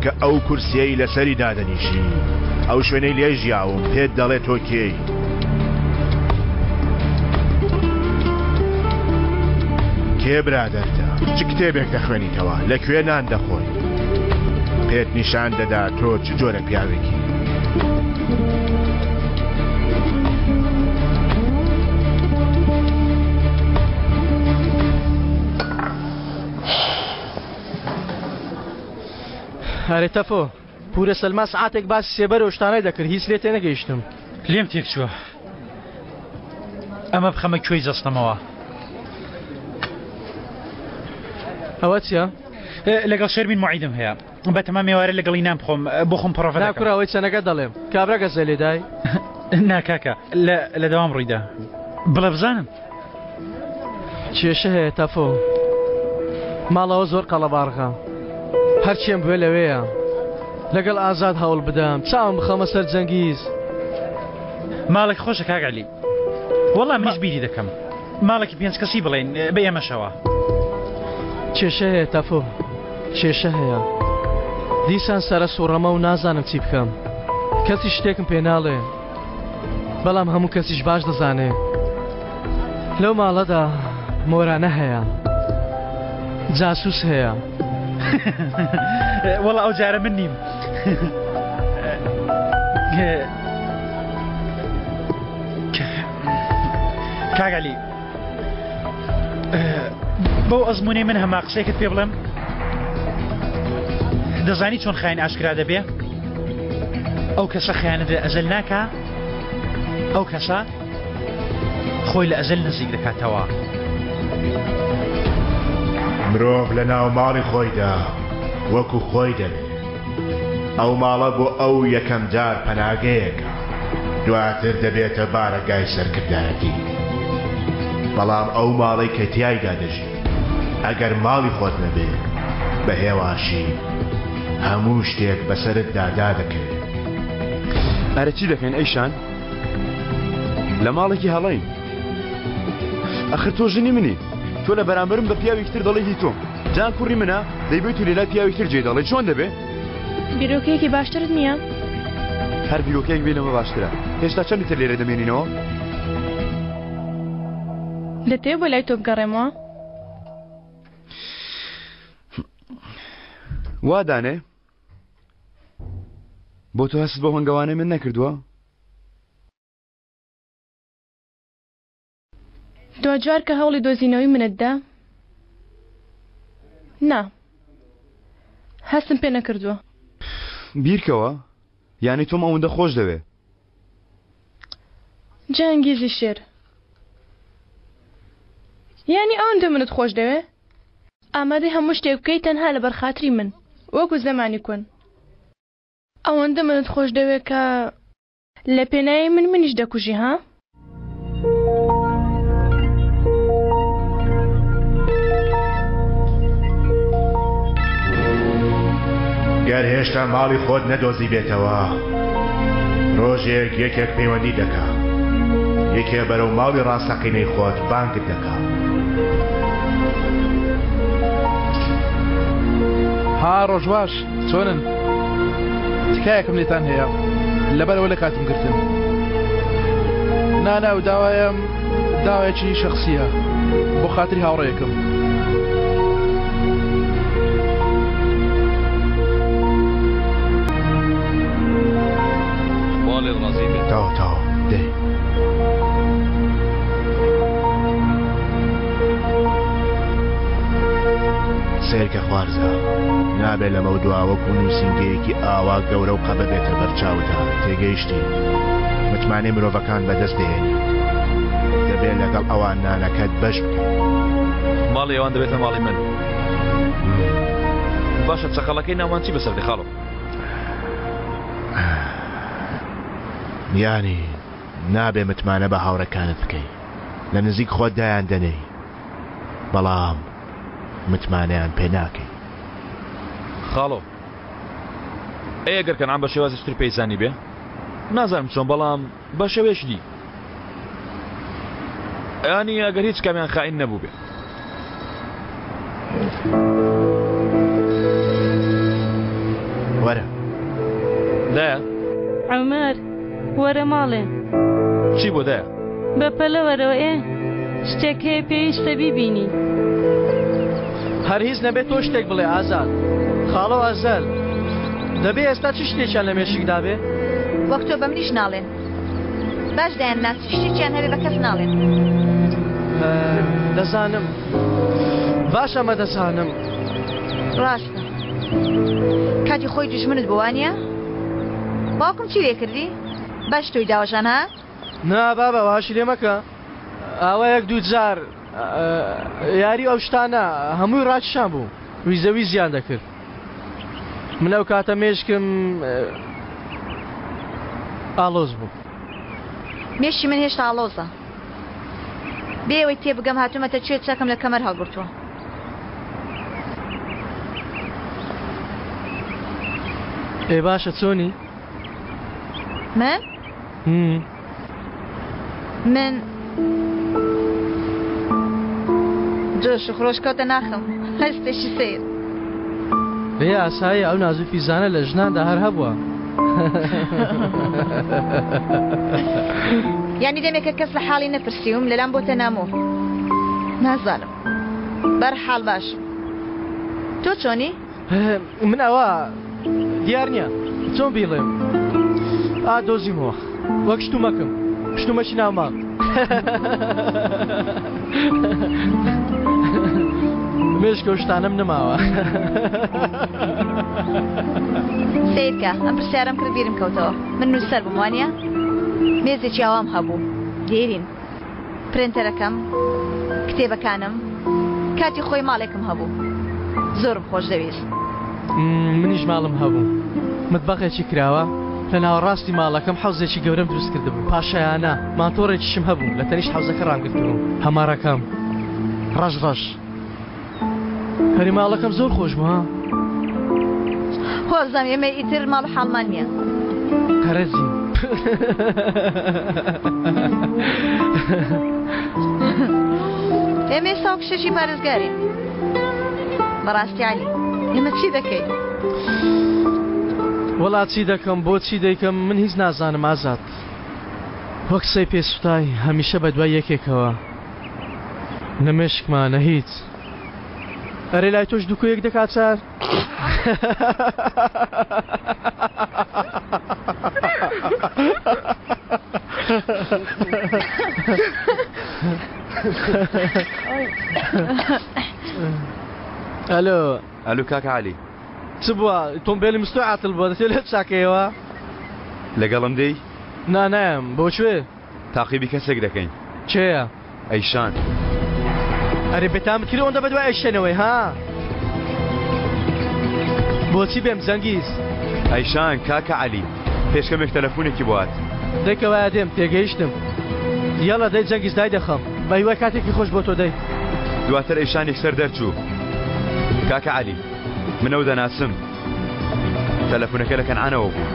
چونکە ئەو کورسیەی لەسەری دادەنیشی، ئەو شوێنەی لێی ژیاوم پێت دەڵێ تۆ کێی. کێ برادەرتە؟ چ کتێبێک دەخوێنیتەوە؟ لە کوێ نان دەخۆی؟ پێت نیشان دەدا تۆ چ جۆرە پیاوێکی. ئەرێ تەفۆ پورە سەلما سعاتێک باسی سێبەر و شتانەی دەکرد هیچ لێ تێنەگەیشتم. لێم تێکچووە ئەمە بخەمە کوێی جەستەمەوە. ئەوە چییە؟ لەگەڵ شەرمین موعیدم هەیە بەتەمام ئێوارە لەگەڵی نان بخۆم بۆ خۆم پڕۆڤە نا دەکەم. کورە ئەوەی چەنەکە دەڵێم کابرا گەزێ لێدای. نا کاکە لە لە دەوام ڕوویدا بڵێ بزانم. کێشە هەیە تەفۆ ماڵەوە زۆر قەڵەباڕغە هەرچێم بوێ لەوێیە لەگەڵ ئازاد هەوڵ بدەم چاوم بخەمە سەر جەنگیز. ماڵێک خۆشە کاک عەلی وەڵا منیش بیری دەکەم ماڵێکی پێنج کەسی بڵێین بە ئێمەشەوە. کێشە هەیە تەفۆ کێشە هەیە دیسان سەرە سوڕەمە و نازانم چی بکەم کەسی شتێکم پێ ناڵێ بەڵام هەموو کەسیش باش دەزانێ لەو ماڵەدا مۆرانە هەیە جاسوس هەیە. وەڵا ئەو جارە من نیم. کاک عەلی بەو ئەزمونەی من هەما قسەیەکت پێ بڵێم دەزانی چۆن خاین ئاشکرا دەبێ ئەو کەسە خیانەت لە ئەزەل ناکا ئەو کەسە خۆی لە ئەزەل نزیک دەکاتەوە. مرۆڤ لە ناو ماڵی خۆیدا وەکو خۆی دەبێ. ئەو ماڵە بۆ ئەو یەکەم جار پەناگەیەکە، دواتر دەبێتە بارەگای سەرکردایەتی. بەڵام ئەو ماڵەی کە تیایدا دەژی، ئەگەر ماڵی خۆت نەبێ، بە هێواشی هەموو شتێک بەسەرتدا دادەکەوێ. ئەرە چی دەکەین ئەی شان؟ لە ماڵێکی هەڵەین. ئەخر تۆ ژنی منی. تۆ لە بەرامبەرم بە پیاوێکی تر دەڵێی هی تۆم. جان کوڕی منە، دەیبەیت و لەلای پیاوێکی تر جێی دەڵێی چۆن دەبێ؟ بیرۆکەیەکی باشترت نییە؟ هەر بیرۆکەیەک بێ لەمە باشترە. هێشتا چەندی تر لێرە دەمێنینەوە؟ دەتەوێ بۆ لای تۆ بگەڕێمەوە؟ وا دانێ بۆ تۆ هەستت بەو هەنگەوانەی من نەکردووە؟ دواجار کە هەوڵی دۆزینەوەی منت دا؟ نا، هەستم پێ نەکردووە. بیرکەوە، یانی تۆم ئەوەندە خۆش دەوێ. جەنگیزی شێر، یانی ئەوەندە منت خۆش دەوێ؟ ئامادەی هەموو شتێک بکەی تەنها لەبەر خاتری من، وەکو زەمانی کۆن. ئەوەندە منت خۆش دەوێ کە. لە پێناوی من منیش دەکوژی ها؟ گەر هێشتا ماڵی خۆت نەدۆزیبێتەوە ڕۆژێک یەکێک پەیوەندی دەکا یەکێ بەرەو ماڵی ڕاستەقینەی خۆت بانگت دەکا. ها ڕۆژباش چۆنن؟ تکایەکم لێتان هەیە لەبەرەوە لە کاتم گرتن نانا و داوایم داوایەکی شخصیە بۆ خاتری هاوڕێیەکم. تاو تاو دەی. سەیرکە خوارزا، نابێ لەمەودوا وەکو نووسینگەیەکی ئاوا گەورە و قەبە بێتە بەرچاوتا، تێگەیشتی؟ متمانەی مرۆڤەکان بەدەست دەهێنیت. دەبێ لەگەڵ ئەوان نانەکەت بەش بکەیت. ماڵی ئەوان دەبێتە ماڵی من. باشە چەقەڵەکەی ناومان چی بەسەر دێ خاڵۆ؟ یانی نابێ متمانە بە هاوڕێکانت بکەی. لە نزیک خۆت دایان دەنێی. بەڵام متمانەیان پێ ناکەی. خاڵۆ ئەی ئەگەر کەنعان بە شێوازێکی تر پێی زانیبێ؟ نازانم چۆن بەڵام بە شێوەیەکی دی. یانی ئەگەر هیچ کامیان خائین نەبووبێ. وەرە ماڵێ. چی بۆ دایە؟ بە پەلە وەرەوە ئێ شتێک هەیە پێویستە بیبینی. هەر هیچ نەبێت تۆ شتێک بڵێ ئازاد. خاڵۆ ئەزەل دەبێ ئێستا چ شتێکیان لە مێشکدا بێ؟ وەک تۆ بە منیش ناڵێن. باش دەیان ناسی شتێکیان هەبێ بە کەس ناڵێن. دەزانم باش ئەمە دەزانم. ڕاستە کاتی خۆی دوژمنت بوو وانییە؟ باوکم چی لێ کردی؟ باش تۆی داوەشان ها؟ نا بابە واشی لێ مەکە ئاوا یەک دوو جار یاری ئەو شتانە هەمووی ڕاکیشان بوو ویزە ویزیان دەکرد من ئەو کاتە مێشکم ئاڵۆز بوو. مێشکی من هێشتا ئاڵۆزە. بێ ئەوەی تێبگەم هاتوومەتە کوێ چەکم لە کەمەر هەڵگرتووە. ئێ باشە چۆنی؟ من؟ من جۆش و خرۆش کەوتە ناخم هەستێکی سەیر. ئێ ئاساییە ئەو ناز و فیزانە لە ژناندا هەر هەبووە. یانی دەمێکە کەس لە حاڵی نەپرسیوم لەلام بۆتە نامۆ نازانم بەرحاڵ باشم تۆ چۆنی؟ من ئەوە دیار نییە چۆن بیڵێم ئا دۆزیمەوە وەک شتومەکم شتومەکی ناو ماڵ مێشکە و شتانم نەماوە. سەیرکە ئەم پرسیارەم کرد بیرم کەوتەوە من نووسەر بووم وانە مێزێکی ئاوام هەبوو دێرین پرێنتەرەکەم، کتێبەکانم، کاتی خۆی ماڵێکم هەبوو. زۆرم خۆش دەویست. منیش ماڵم هەبوو. مەتبەخێکی کراوە، لە ناوەڕاستی ماڵەکەم حەوزێکی گەورەم دروست کردبوو. پاشایانە، ماتۆڕێکیشم هەبوو، لە تەنیشت حەوزەکە ڕامگرتبوو. هەمارەکەم ڕەش ڕەش. هەری ماڵەکەم زۆر خۆش بوو ها. وابزانم ئێمە ئیتر ماڵ و حاڵمان نییە. قەرەجی. ئێمە ئێستا وەک شەشی پارێزگارین. بەڕاستی عەلی ئێمە چی دەکەین؟ وەڵا چی دەکەم بۆ چی دەیکەم من هیچ نازانم ئازاد. وەک سەی پێ سوتای هەمیشە بەدوای یەکێکەوە. نە مێشکما نە هیچ. ئەرێ لای تۆش دوو کۆیەک دەکا چار؟ ئەلۆ ئەلو کاکە عەلی چ بووە تۆمبێلی مستۆ عاتل بووە دەچێت لێ چاکەیەوە لەگەڵم دێی نا نایەم بۆ کوێ تاقیبی کەسێک دەکەین. کێیە؟ ئەیشان. ئەرێ بێتامت کرد ئەوەندە بەدوای ئەیشەنەوەی ها؟ بۆچی بێم جەنگیز؟ ئەیشان کاکە عەلی پێش کەمێک تەلەفونێکی بۆ هات. دەی کەوایە دێم تێگەیشتم. یەڵە دەی جەنگیز دایدەخەم. بە هیوای کاتێکی خۆش بۆ تۆ دەی. دواتر ئەیشان یەکسەر دەرچوو. کاکە عەلی من ئەو دەناسم. تەلەفونەکە لە کەنعانەوە بوو.